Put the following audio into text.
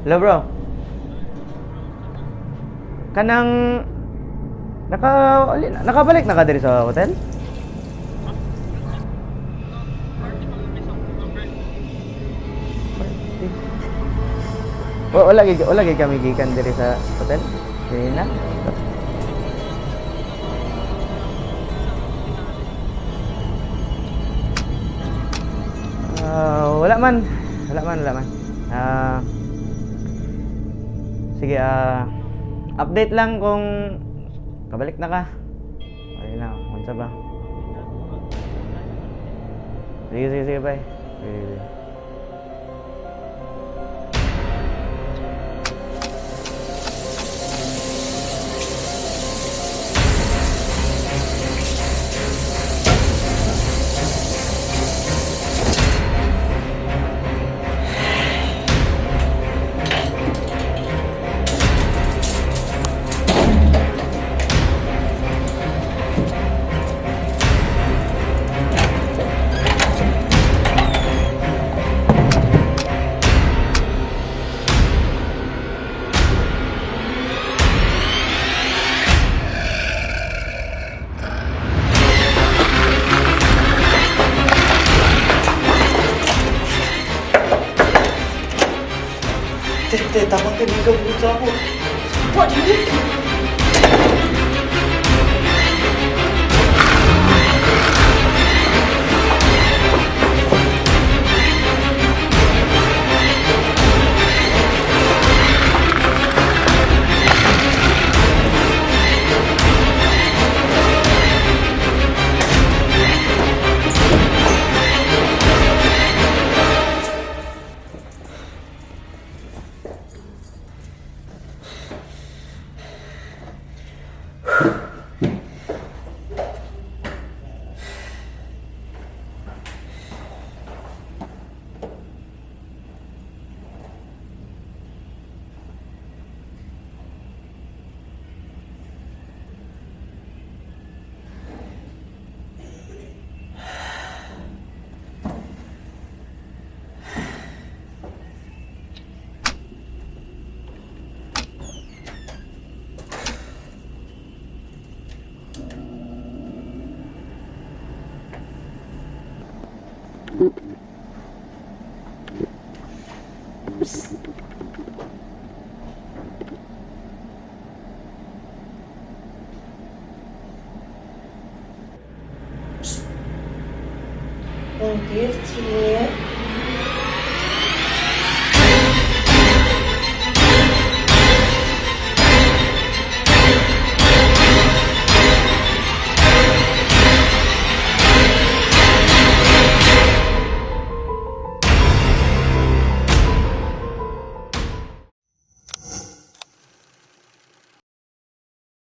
Hello, bro. Kanang nakabalik na ka diri sa hotel? Wala gid kami gikan diri sa hotel. Dili na. Ah, wala man. Wala man, wala man. Sige, update lang kung kabalik na ka. Ayun na, unsa ba? Sige, sige, sige, bye. Sige, sige. Te, te, tabang te, may gabot sa ako. What do you? Oh, dear, dear.